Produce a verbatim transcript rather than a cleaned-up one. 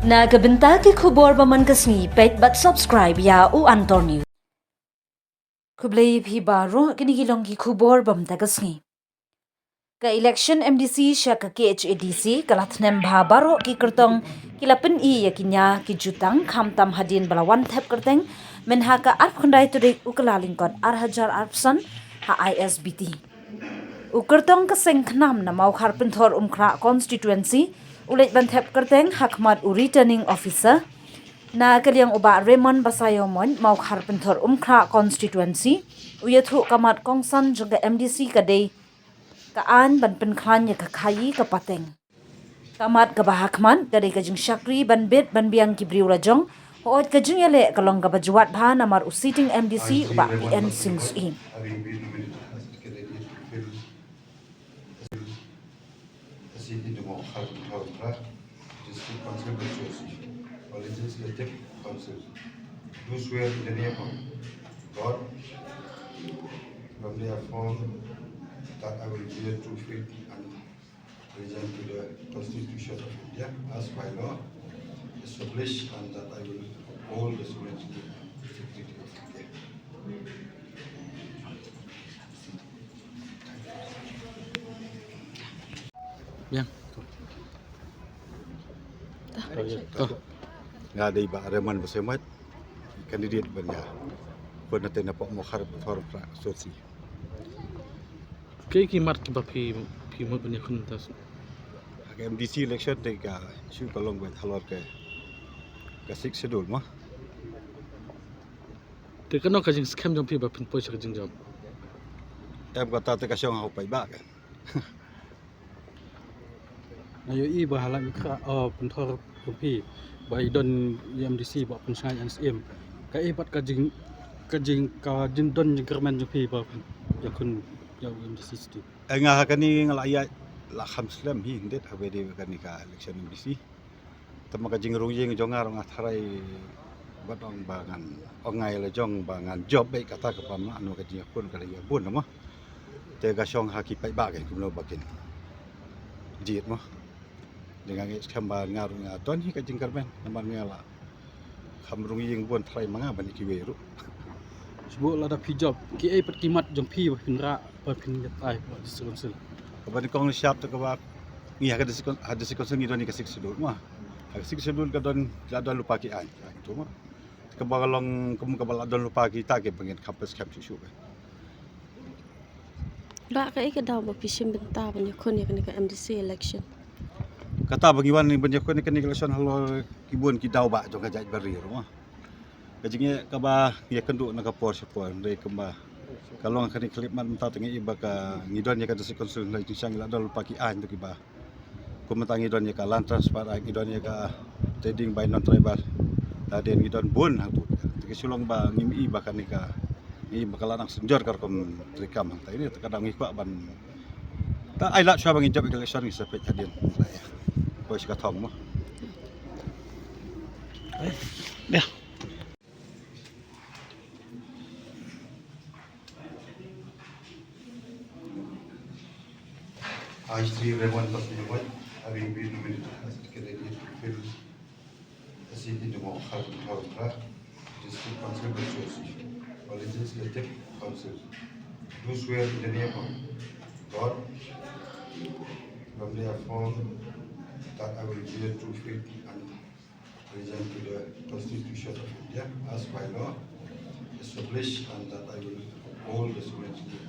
Na ka bynta ki khubor ba man ka sngi, peit bad subscribe ïa U Antor News. Khublei phi baroh, kine ki long ki khubor ba mynta ka sngi. Ka election M D C sha ka K H A D C ka la thnem bha, baroh ki kyrtong ki la pyni ïa ki nia ki jutang, khamtam hadien ba la wan thep kyrteng mynha ka arphew khyndai tarik u Kyllalyngkot ar hajar arphew san ha I S B T. U kyrtong ka seng KHNAM na Mawkhar Pynthor Umkhrah constituency u leit ban thep kyrteng ha khmat u returning officer. Na ka liang u Bah Raymond Basaiawmoit, Mawkhar Pynthor Umkhrah constituency, u ïathuh ka mat kongsan jong ka M D C ka dei ka aiñ ban pynkhlaiñ ïa ka khaii ka pateng. Ka mat kaba ha khmat ka dei ka jingshakri ban bit ban biang ki briew lajong. Hooid, ka jingïaleh ka long kaba jwat bha namar u sitting M D C u Bah P N Sing Syiem. Having been nominated as a candidate to fill a seat in the Mawkhar Pynthor Umkhrah District Council constituency or Legislative Council, do swear in the name of God, firmly affirm that I will bear true faith and allegiance to the Constitution of India as by law established, and that I will uphold the sovereignty and integrity of India. Biang. Nga dei Bah Raymond Basaiawmoit, candidate ban ïakhun na tei na pok Mawkhar Pynthor Umkhrah constituency. Kaei ki mat kiba phi, phi mut ban ïakhun mynta? Ha ka M D C election te ka issue ka long beit halor ka, ka Sixth Schedule mo. Te kano ka jingskhem jong phi ba phin poi sha ka jingjop? Em, kata te ka shong ha u paidbah ka. Nga ïohi ba ha Laitumkhrah, oh, Pynthor jong phi ba i don i M D C ba pynshai N S M. Kaei pat ka jing, ka jing, ka jingdon jingkyrmen jong phi ba phin ïakhun ïa u M D C seat? Eh, nga ha kane nga la ïaid la kham slem hi hynrei haba dei kane ka election M D C. Te ma ka jingrung ïing jong nga ruh nga tharai bad ong ba ngan ong nga ïa la jong ba ngan jop beit, kata ka pam la ano ka jingïakhun ka la ïa bun mo. Te ka shong ha ki paidbah ka kumno ba kin jied mo. Te nga ngeit skhem ba nga ruh nga don hi ka jingkyrmen namar nga la kham rung ïing bun tharai ma nga ban ïa kiwei ruh. Shu lada phi jop, kiei pat ki mat jong phi ba phin rah ba phin ïatai ha District Council? Kaba nyngkong, shap te kaba ngi ha ka District Coun-, ha District Council ngi don ïa ka Sixth Schedule mo. Ha ka Sixth Schedule ka don, la don lypa ki aiñ, ha kitu mo. Kaba ka long kum kaba la don lypa kita kiba ngin kham pyrshang shuh shuh ka. Bah, kaei ka daw ba phi shim bynta ban ïakhun ïa kane ka M D C election? Kata ba ngi wan ban ïakhun ïa kane ka election halor ki bun ki daw ba jong ka jaitbynriew mo. Ka jingeh kaba ngi ïakynduh na ka por sha por, hynrei kumba ka long kane ka khyllipmat mynta te ngi i ba ka ngi don ïa ka District Council, hynrei jingshisha ngi la don lypa ki aiñ tu kiba Kum mynta ngi don ïa ka Land Transfer Act, ngi don ïa ka Trading by Non-Tribal. Hadien ngi don bun hangtu. Te ka shu long ba ngim i ba kane ka, ngi i ba ka la nang synjor ka rukom treikam hangta ine, te ka dang ngi kwah ban, ta ai lad shuwa ba ngin jop ïa ka election ngi sa peit hadien. Poi sha ka thong mo. I, Shri Raymond Basaiawmoit, having been nominated as a candidate to fill a seat in the Mawkhar Pynthor Umkhrah District Council constituency or Legislative Council, do swear in the name of God, firmly affirm that I will bear true faith and allegiance to the Constitution of India as by law established, and that I will uphold the sovereignty